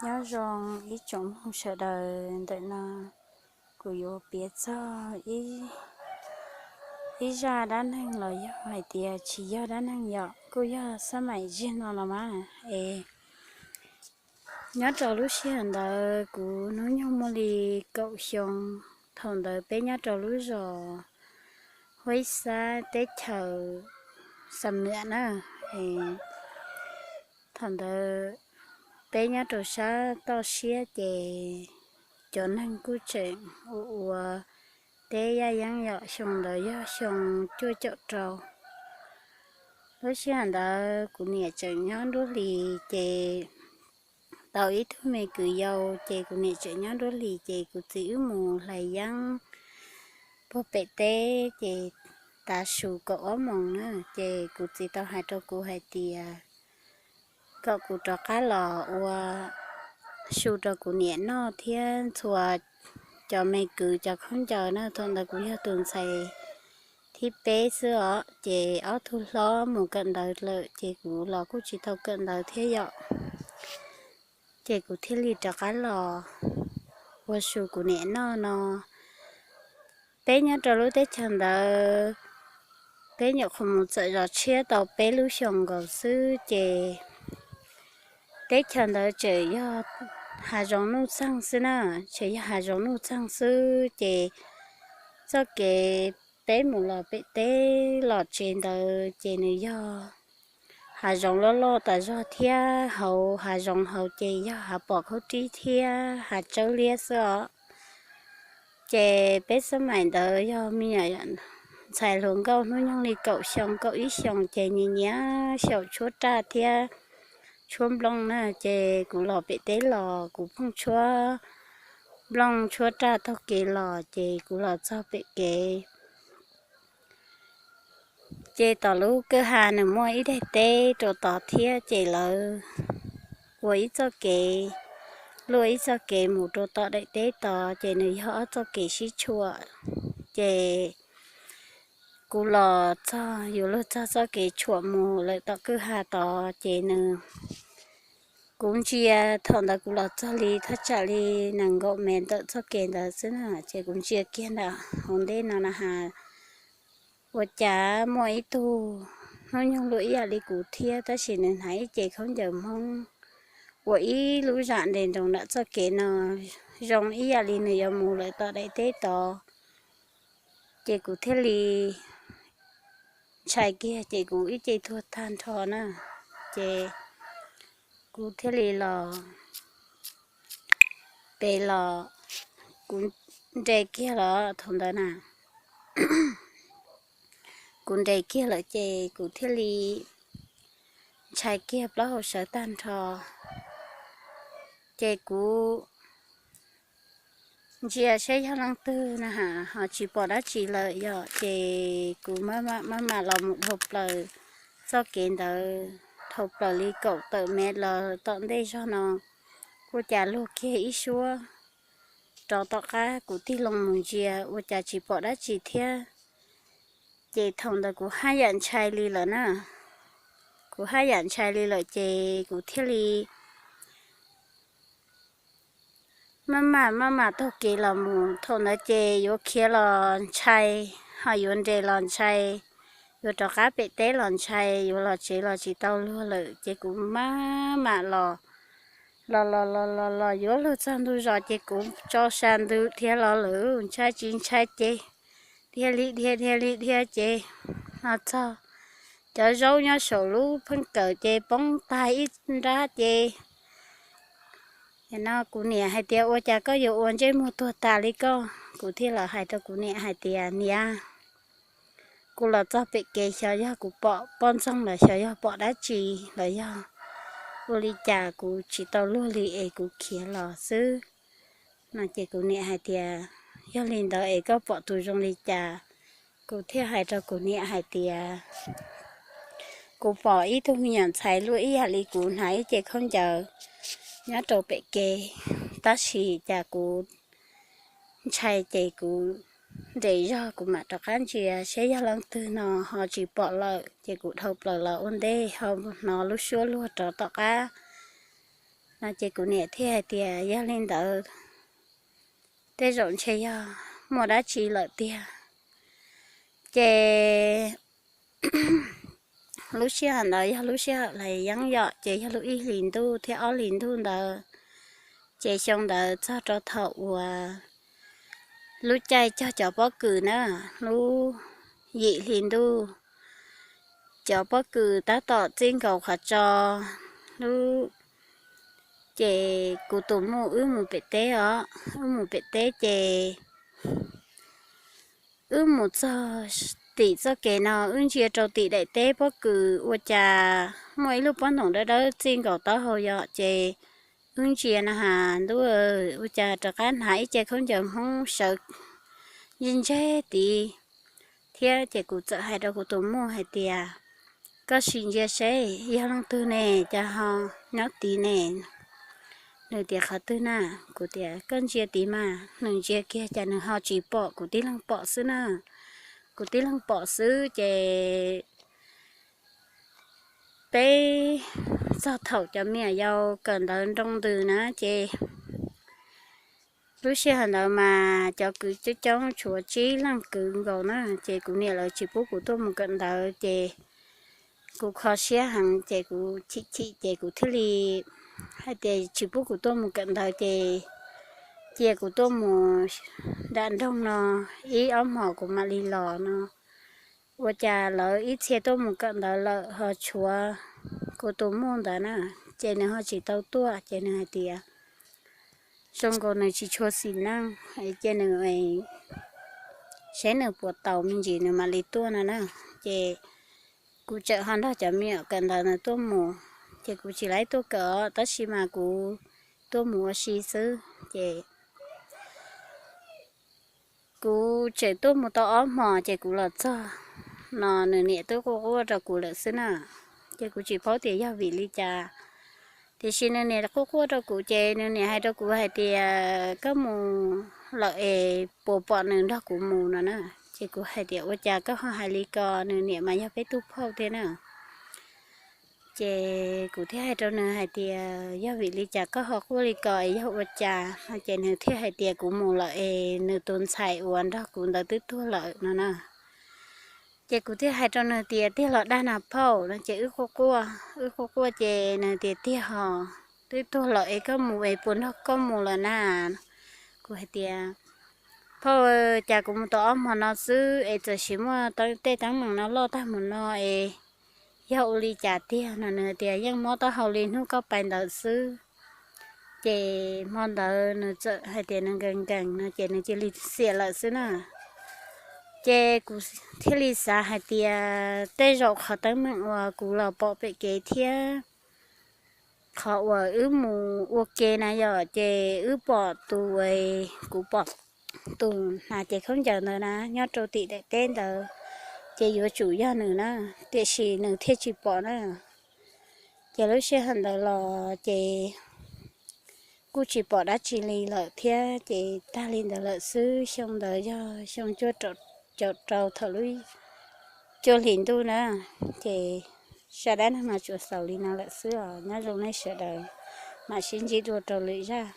Nyob zoo ib tsoom mloog sawv daws, ntawm no kuv yuav piav txog ib, ib zaj dab neeg los yog hais tias tsis yog dab neeg yom, kuj yog xab maim ziag no los mas es nyob rau lub sij hawm ntawd kuv hnub nyoog muaj li kaum xyoo. Thaum ntawd peb nyob rau lub zos Huab Ib Xab teb chaws Xam Nuam na. Thaum ntawd peb nyob rau sab toj siab ces cov neeg kuj tseem ua ua teb yaj yeeb yom. Xyoo ntawd yog xyoo cuaj caum rau. Lub sij hawm ntawd kuv niam tseem nyob nruab hlis ces tau ib tug me kwv yau, ces kuv niam tseem nyob nruab hlis ces kuv txiv wb mus hlais yeeb puag pem teb ces tav su kaum ob moos na, ces kuv txiv tau hais rau kuv hais tias kom kuv rov qab los ua su rau kuv niam noj thiab ntxhua cov me kwv cov khaub ncaws na. Thaum ntawd kuv yog tus ntxhais thib peb xwb os, ces ob tug hlob mus kawm ntawv lawm ces kuv los kuj tsis tau kawm ntawv thiab yom. Ces kuv thiaj li rov qab los ua su kuv niam noj no. Peb nyob rau lub teb chaws ntawd, peb nyuam qhuav mus txawm zos tshiab tau peb lub xyoos nkaus xwb ces teb chaws ntawd tseem yog hav zoov nuj txeeg xwb na, tseem yog hav zoov nuj txeeg xwb ces txoj kev peb mus los pem teb los tsev ntawd ces nws yog hav zoov loj loj tas zog thiab hauv hav zoov hauv ces yog hav pom khaub rib thiab hav tsawb liab xwb os. Ces peb xab maim ntawd yog me nyuam ntxhais hluas nkauj hnub nyoog li kaum xyoo kaum ib xyoos ces nyias nyias xyaum tshuab raj thiab tshuab nplooj na, ces kuv los pem teb los kuv pheej tshuab nplooj tshuab raj taug kev los ces kuv los txog pem kev ces tom lub kwj ha nws muaj ib daim teb rau tod thiab ces lawv ua ib txoj kev, luaj ib txoj kev mus rau tom daim teb tod ces nws yog ob txoj kev sib tshuam. Ces kuv los txog yuav luag txog txoj kev tshuam mus lawm tom kwj ha tod ces nws, kuv ntsia, thaum ntawd kuv los txog li thaj tsam li nees nkaum mev ntawm txoj kev ntawd xwb na, ces kuv ntsia kiag ntawm hauv ntej no na has, ua cas muaj ib tug hnub nyoog luaj ib yam li kuv thiab tab sis nws hnav ib ce khaub ncaws Hmoob ua ib lub zam nres nroos nram txoj kev no zoo ib yam li nws yuav mus lawm tom daim teb tod. Ces kuv thiaj li ntshai kiag ces kuv ib ce tuag tag nrho na. Ces kuv thiaj li los pem los, kuv nres kiag lawm thaum ntawd na. Kuv nres kiag lawm ces kuv thiaj li ntshai kiag plaub hau sawv tag nrho. Ces kuv ntsia saib yog leej twg na has ho tsis pom dab tsi lawm yom, ces kuv maj mam los mus dhau plaws txoj kev ntawd, dhau plaws li kaum tawm mev los tom ntej zog no, ua cas luag kiag ib suab rov tom qab kuv tig loo mus ntsia ua cas tsis pom dab tsi thiab. Ces thaum ntawd kuv haj yam ntshai li lawm na, kuv haj yam ntshai li lawm ces kuv thiaj li maj mam maj mam taug kev los mus. Thaum ntawd ces yuav khiav los ntshai, ho yuav nres los ntshai, yuav rov qab pem teb los ntshai, yuav los tsev los tsis tau luag lawm ces kuv maj mam los, los los los los los yuav luag txog ntug zos ces kuv tso sa ntws dhia los lawm, ntshai tsis ntshai ces dhia li dhia dhia li dhia ces los txog, cov zaub nyob saum lub pheej kawm ces poob tag ib nrab ces no kuv niam hais tias ua cas koj yuav ua ntsej muag tuag tas li koj. Kuv thiaj los hais rau kuv niam hais tias niam, kuv los txog pem kev xyov yog kuv pom poj ntxoog los xyov yog pom dab tsi los yog ua li cas kuv tsis tau luag li es kuv khiav los xwb no. Ces kuv niam hais tias yog li ntawd es koj pom tus zoo li cas? Kuv thiaj hais rau kuv niam hais tias kuv pom ib tug me nyuam ntxhais luaj ib yam li kuv hnav ib ce khaub ncaws nyob rau pem kev, tab sis cas kuv ntshai ces kuv nres zog kuv mam rov qab ntsia saib yog leej twg no ho tsis pom lawm ces kuv dhau plaws los ua ntej ho hnov lub suab luag rov tom qab No ces kuv niam thiaj hais tias yog li ntawd tej zaum ntshe yog muaj dab tsi lawm tiag. Ces lub sij hawm ntawd yog lub sij hawm lais yeeb yom, ces yog lub ib hlis ntuj thiab ob hlis ntuj ntawd. Ces xyoo ntawd txog rau thaum uas lub caij cog cov pob kws na, lub yim hli ntuj, cov pob kws tab tom txij nkaus qhov tso lub ces kuv tus muj wb mus pem teb os, wb mus pem teb ces wb mus txog tim txoj kev no wb ntsia rau tim daim teb pob kws ua cas muaj ib lub pob ntoos dawb dawb txij nkaus taub hau yom, ces wb ntsia na has ntuj, ua cas rov qab hnav ib ce khaub ncaws Hmoob sawv ntseg ntseg tid thiab. Ces kuv txawm hais rau kuv tus muj hais tias, koj sim ntsia seb yog leej twg ne, cas ho nyob tid ne. Nws tias qhov twg na? Kuv tias koj ntsia tid mas. Nws ntsia kiag cas nws ho tsis pom, kuv tib leeg pom xwb na. Kuv tib leeg pom xwb ces peb txog thaum cov me nyuam yaus kawm ntawv nroo ntws na ces lub sij hawm ntawd mas cov kwv coob coob tshuav tsib leej kwv nkaus na, ces kuv niam lawv tsis pub kuv tuaj mus kawm ntawv ces kuv kho siab heev ces kuv chim chim ces kuv thiaj li hais tias tsis pub kuv tuaj mus kawm ntawv ces cia kuv tuaj mus nram nroog no ib ob hmos kuv mam li los no. Ua cas lawv ib txhia tuaj mus kawm ntawv lawm ho tshuav kuv tus muj ntawd na, ces nws ho tsis tau tuaj ces nws hais tias zoo nkaus nws tsis tshua xis neej, cia nws saib nws puas taus me ntsis nws mam li tuaj no na. Ces kuv tseem ho nrog cov me nyuam kawm ntawv ntawd tuaj mus, ces kuv tsis laib tuaj kawm os, tab sis mas kuv tuaj mus ua si xwb ces kuv tseem tuaj mus tau ob hmos ces kuv los txog no nws niam twb quaj quaj rau kuv lawm xwb na. Ces kuv tsis paub tias yog vim li cas, tiam sis nws niam quaj quaj rau kuv ces nws niam hais rau kuv hais tias koj mus lawm es puas pom nws nrog kuv mus no na. Ces kuv hais tias ua cas koj ho hais li ko, nws niam mas yog peb tug phauj thiab na. Ces kuv thiaj hais rau nws hais tias yog vim li cas koj ho quaj li ko es yog ua cas no, ces nws thiaj hais tias kuv mus lawm es nws tus ntxhais uas nrog kuv ntawd twb tuag lawm no na. Ces kuv thiaj hais rau nws tias tiag los dag na phauj no, ces wb quaj quaj, wb quaj quaj ces nws tias tiag hos, twb tuag lawm es koj mus es puas nrog koj mus lawm na. Kuv hais tias phauj, cas kuv mus tau ob hmo no xwb es txawm sis muaj tej teeb meem no loj tag mus no es yog ua li cas tiag no, nws tias yeej mob taub hau li hnub koj pais ntawd xwb. Ces hmo ntawd nws txawm hais tias nws nkees nkees no ces nws cia li xiam lawm xwb na. Ces kuv thiaj li xav hais tias tej zaum qhov teeb meem uas kuv los pom pem kev thiab qhov uas wb mus ua ke na yom, ces wb pom tus, kuv pom tus hnav cev khaub ncaws ntawd na nyob rau tim daim teb ntawd, ces yuav tsum yog nws na, tiam sis nws thiaj tsis pom na. Ces lub sij hawm ntawd los ces kuj tsis pom dab tsi li lawm thiab, ces tag li ntawd lawm xwb. Xyoo ntawd yog xyoo cuaj caum rau thaum lub cuaj hlis ntuj na, ces zaj dab neeg no tsuas xaus li no lawm xwb os. Nyob zoo nej sawv daws, mam sib ntsib dua rau lwm zaj.